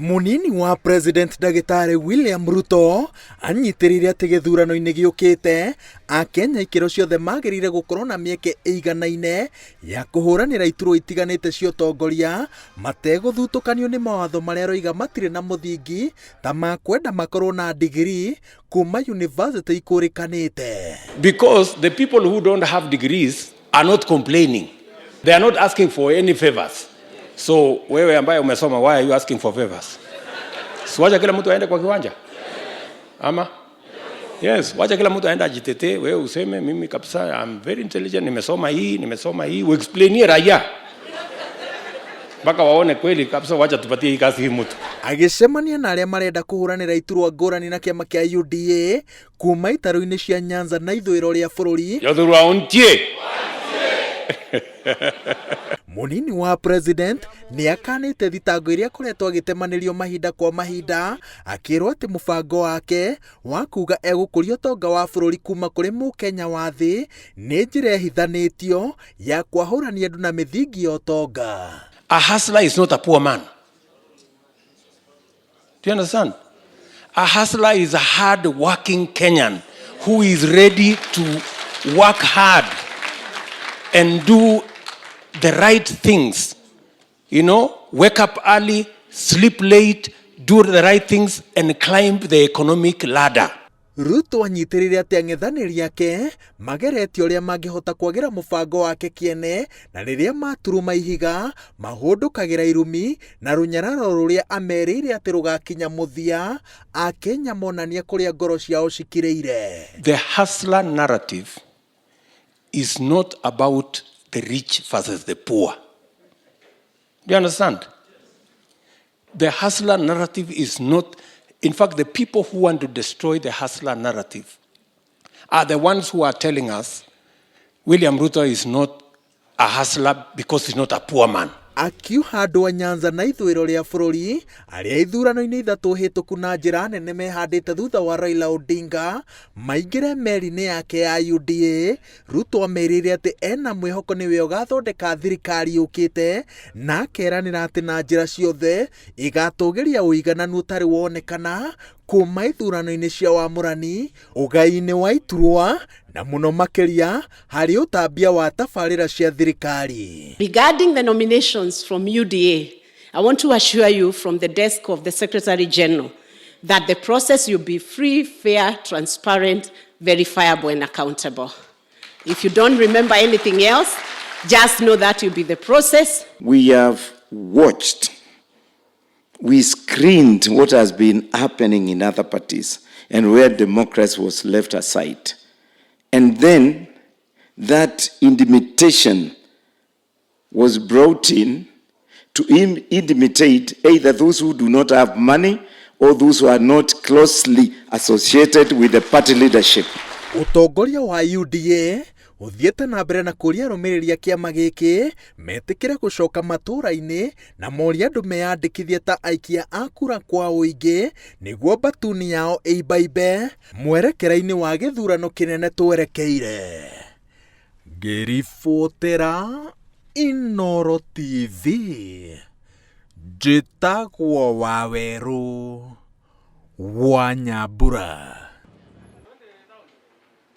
Mũnini wa President Ndagĩtarĩ William Ruto anyitĩrĩire atĩ gĩthurano-inĩ gĩũkĩte Akenya ikĩro ciothe magĩrĩire gũkorwo na mĩeke ĩiganaine ya kũhũranĩra iturwa itiganĩte cia ũtongoria mategũthutũkanio nĩ mawatho marĩa aroiga matirĩ na mũthingi ta ma kwenda makorwo na ndigirii kuma yunivasĩtĩ ikũrĩkanĩte. Because the people who don't have degrees are not complaining. They are not asking for any favors. So wewe ambaye umesoma, why are you asking for favors? Si wacha kila mtu aende kwa kiwanja? Ama? Yes, wacha kila mtu aende ajitetee, wewe useme mimi kabisa I'm very intelligent, nimesoma hii, nimesoma hii, uexplainie raia mpaka waone kweli kabisa, wacha tupatie hii kazi hii mtu. Agĩcemania na arĩa marenda kũhũranĩra iturwa ngũrani na kĩama kĩa UDA kuma itarũ-inĩ cia Nyanza na ithũĩro rĩa bũrũri, Jothurwa untie. Mũnini wa president nĩ akanĩte thitango iria akoretwo agĩtemanĩrio mahinda kwa mahinda akĩrwo atĩ mũbango wake wa kuga egũkũria ũtonga wa bũrũri kuma kũrĩ mũkenya wa thĩ nĩ njĩra ĩhithanĩtio ya kwahũrania andũ na mĩthingi ya ũtonga. A hustler is not a poor man. Do you understand? A hustler is a hard working Kenyan who is ready to work hard and do the right things. Wake up early, sleep late, do the right things, and climb the economic ladder. Ruto anyitĩrĩire atĩ ang'ethanĩri ake mageretie ũrĩa mangĩhota kwagĩra mũbango wake kĩene na rĩrĩa maturuma ihiga mahũndũkagĩra irumi na rũnyararo rũrĩa amerĩire atĩ rũgakinya mũthia Akenya monania kũrĩa ngoro ciao cikirĩire. The hustler narrative is not about the rich versus the poor. Do you understand? The hustler narrative is not, in fact, the people who want to destroy the hustler narrative are the ones who are telling us William Ruto is not a hustler because he's not a poor man. Akiuha andũ a Nyanza na ithũĩro rĩa bũrũri arĩa ithurano-inĩ ithatũ hĩtũku na njĩra nene mehandĩte thutha wa Raila Odinga maingĩre meri-inĩ yake ya UDA, Ruto amerĩire atĩ ena mwĩhoko nĩwe ũgathondeka thirikari yũkĩte na akeranĩra atĩ na njĩra ciothe ĩgatũgĩria ũigananu ũtarĩ wonekana kuma ithurano-inĩ cia wamũrani, ũgai-inĩ wa iturwa na mũno makĩria harĩ ũtambia wa tabarĩra cia thirikari. Regarding the nominations from UDA, I want to assure you from the desk of the Secretary General that the process will be free, fair, transparent, verifiable, and accountable. If you don't remember anything else, just know that will be the process. We have watched, we screened what has been happening in other parties and where democracy was left aside. And then that intimidation was brought in to intimidate either those who do not have money or those who are not closely associated with the party leadership. Ũtongoria wa UDA ũthiĩte na mbere na kũria arũmĩrĩri a kĩama gĩkĩ metĩkĩre gũcoka matũũra-inĩ na moria andũ meyandĩkithie ta aikia a kura kwa ũingĩ nĩguo mbatuni yao ĩimbaimbe mwerekera-inĩ wa gĩthurano kĩnene twerekeire. Ngĩribotera Inooro TV njĩtagwo Wawerũ wa Nyambura.